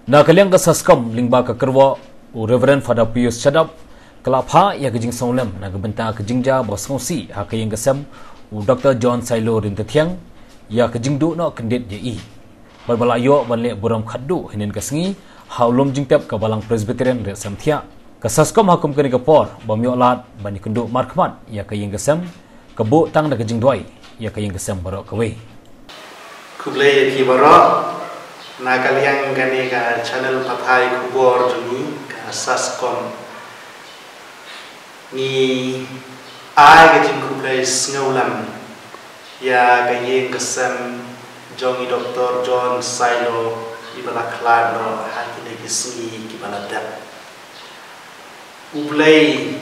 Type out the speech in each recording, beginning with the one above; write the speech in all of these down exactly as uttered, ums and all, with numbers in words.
Na ka liang ka SASCOM lyngba ka kyrwoh u Reverend Father Pius Shadap ka la phah ïa ka jingsngewlem na ka bynta ka jingjia ba sngewsih ha ka ïing ka sem u Doctor John Sailo Ryntathiang ïa ka jingduh noh kyndit ïa i bad ba la ïoh ban leh burom khatduh hynnin ka sngi ha u lum jingtep ka Balang Presbyterian Riatsamthiah. Ka SASCOM ha kum kane ka por bym ïoh lad ban ïakynduh markhmat ïa ka ïing ka sem, ka buh tang da ka jingduwai ïa ka ïing ka sem baroh kawei. Khublei ïa phi baroh. Na ka liang kane ka channel pathai khubor jong ngi ka SASCOM, ngi ai ka jingkhublei sngewlem ïa ka ïing ka sem jong i Doctor John Sailo iba la khlad noh ha kine ki sngi kiba la dep. U Blei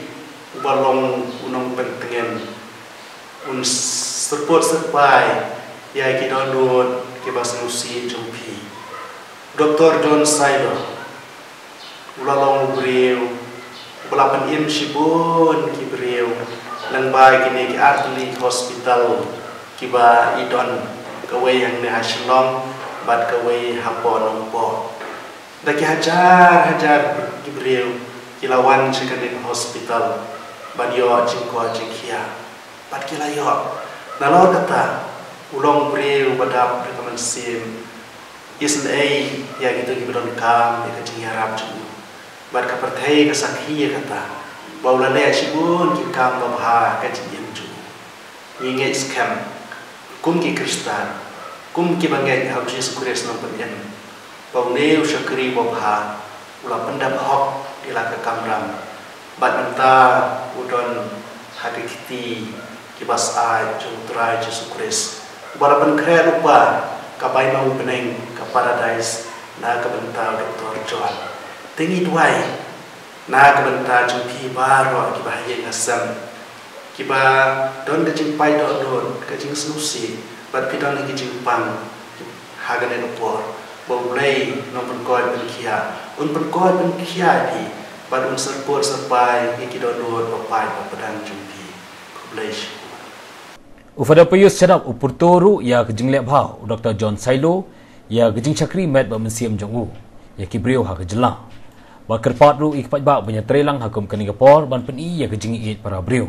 uba long u nongpyntngen un syrpot syrpai ïa ki dohnud kiba sngewsih jong phi. Doctor John Sailo u la long u briew uba la pynim shibun ki briew lyngba kine ki artylli hospital kiba i don, kawei hangne ha Shillong bad kawei hapoh Nongpoh. Da ki hajar hajar ki briew ki la wan sha kane ka hospital ban ïoh jingkoit jingkhiah bad ki la ïoh. Nalor kata u long briew ba dap da ka mynsiem isynei ïa kito kiba donkam ïa ka jingïarap jong u. Bad ka pyrthei ka sakhi ïa kata ba u la leh shibun ki kam babha ha ka jingim jong u. Ngi ngeit skhem kum ki Khristan, kum kiba ngeit ha u Jisu Khrist Nongpynim, ba une u shakri babha u la pyndep hok ïa la ka kamram bad mynta u don ha ka kti kiba syaid jong u Trai Jisu Khrist, uba la pynkhreh lypa ka bainong bneng, ka paradais, na ka bynta u Doctor John. Te ngi duwai na ka bynta jong phi baroh kiba ha ïing ha sem, kiba don ka jingpait dohnud, ka jingsngewsih bad phi don ha ka jingpang ha kane ka por, ba U Blei un pynkoit pynkhiah, un pynkoit pynkhiah ïa phi bad un syrpot syrpai ïa ki dohnud ba pait ba pdeng jong phi. Khublei shibun. U Father Pius Shadap u pyrto ruh ïa ka jingleh bha u Doctor John Sailo ïa ka jingshakri met bad mynsiem jong u ïa ki briew ha ka jylla. Ba kyrpad ruh ïa ki paidbah ban ïatreilang ha kum kane ka por ban pyni ïa ka jingïeit para briew.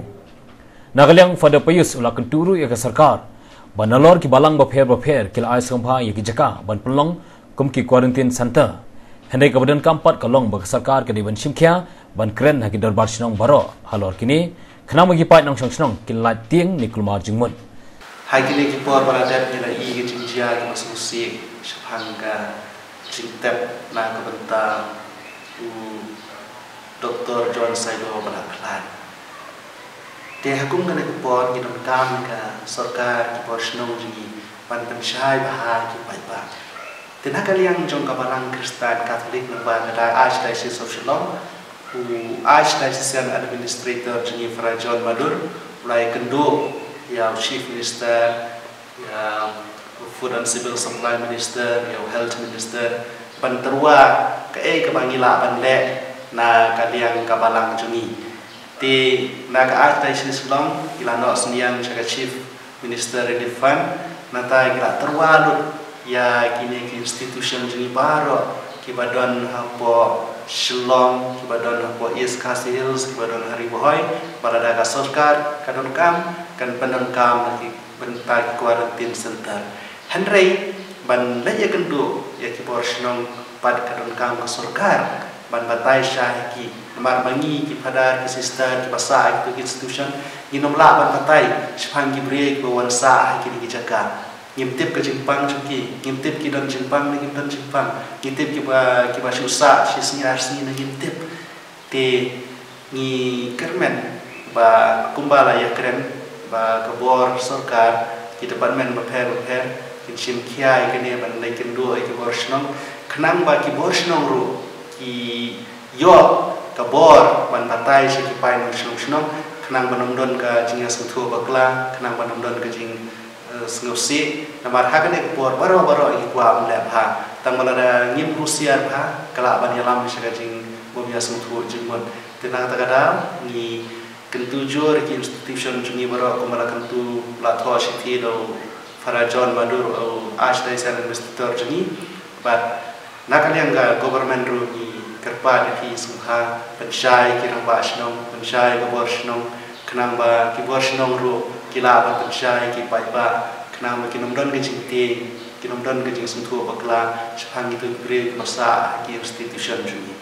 Na ka liang Father Pius u la kyntu ruh ïa ka sorkar ba nalor ki balang bapher bapher ki la ai sngewbha ïa ki jaka ban pynlong kum ki quarantine center. Hynrei kaba donkam pat ka long ba ka sorkar ka dei ban shim khia ban kren ha ki dorbar shnong baroh halor kine, khnang ba ki paid nongshong shnong kin lait tieng ne kulmar jingmut. Ha kine ki por ba la dep ngi la ïohi ka jingjia kaba sngewsih shaphang ka jingtep na ka bynta u Doctor John Sailo ba la khlad. Te ha kum kane ka por ngi donkam ka sorkar, ki bor shnong jong ngi ban pynshai bha ïa ki paidbah. Te na ka liang jong ka Balang Khristan Katholik lyngba ka Archdiocese of Shillong, u Archdiocesan Administrator jong ngi Father John Madur u la ïakynduh ïa u Chief Minister, ïa u Food and Civil Supply Minister, ïa u Health Minister ban tyrwa kaei kaba ngi lah ban leh na ka liang ka balang jong ngi. Te na ka Archdiocese Shillong ngi la noh synñiang sha ka Chief Minister Relief Fund, nangta ngi la tyrwa lut ïa kine ki institution jong ngi baroh kiba don hapoh Shillong, kiba don hapoh East Khasi Hills, kiba don ha Ri Bhoi, ba lada ka sorkar ka donkam kan pyndonkam ïa ki bynta ki quarantine center. Hynrei ban leit ïakynduh ïa ki bor shnong pat ka donkam ka sorkar ban batai shai ha ki. Namar ma ngi ki phadar, ki sister kiba sah ha kito ki institution, ngim lah ban batai shaphang ki briew kiba wan sah ha kine ki jaka. Ngim tip ka jingpang jong ki, ngim tip ki don jingpang ne kim don jingpang, ngim tip kiba, kiba shu sah shi sngi ar sngi ne ngim tip. Te ngi kyrmen ba kumba la ïakren ba ka bor sorkar, ki department bapher bapher kin shim khia ïa kane ban leit kynduh ïa ki bor shnong, khnang ba ki bor shnong ruh ki ïoh ka bor ban batai sha ki paid nongshong shnong, khnang ban ym don ka jingïasngewthuh bakla, khnang ban ym don ka jing eh, sngewsih, namar ha kane ka por baroh baroh ngi kwah ban leh bha. Tang ba lada ngim husiar bha, ka lah ban ïalam sha ka jingbym ïasngewthuh jingmut. Te na kata ka daw ngi kyntu jur ki institution jong ngi baroh, kumba la kyntu, la thoh shithi da u Father John Madur, u Archdiocesan Administrator jong ngi, bad Na ka liang ka government ruh ngi kyrpad ïa ki sngewbha pynshai ki rangbah shnong, pynshai ka bor shnong, khnang ba ki bor shnong ruh ki lah ban pynshai ki paidbah, khnang ba kin ym don ka jingtieng, kin ym don ka jingsngewthuh bakla shaphang kito ki briew kiba sah ha ki institution jong ngi.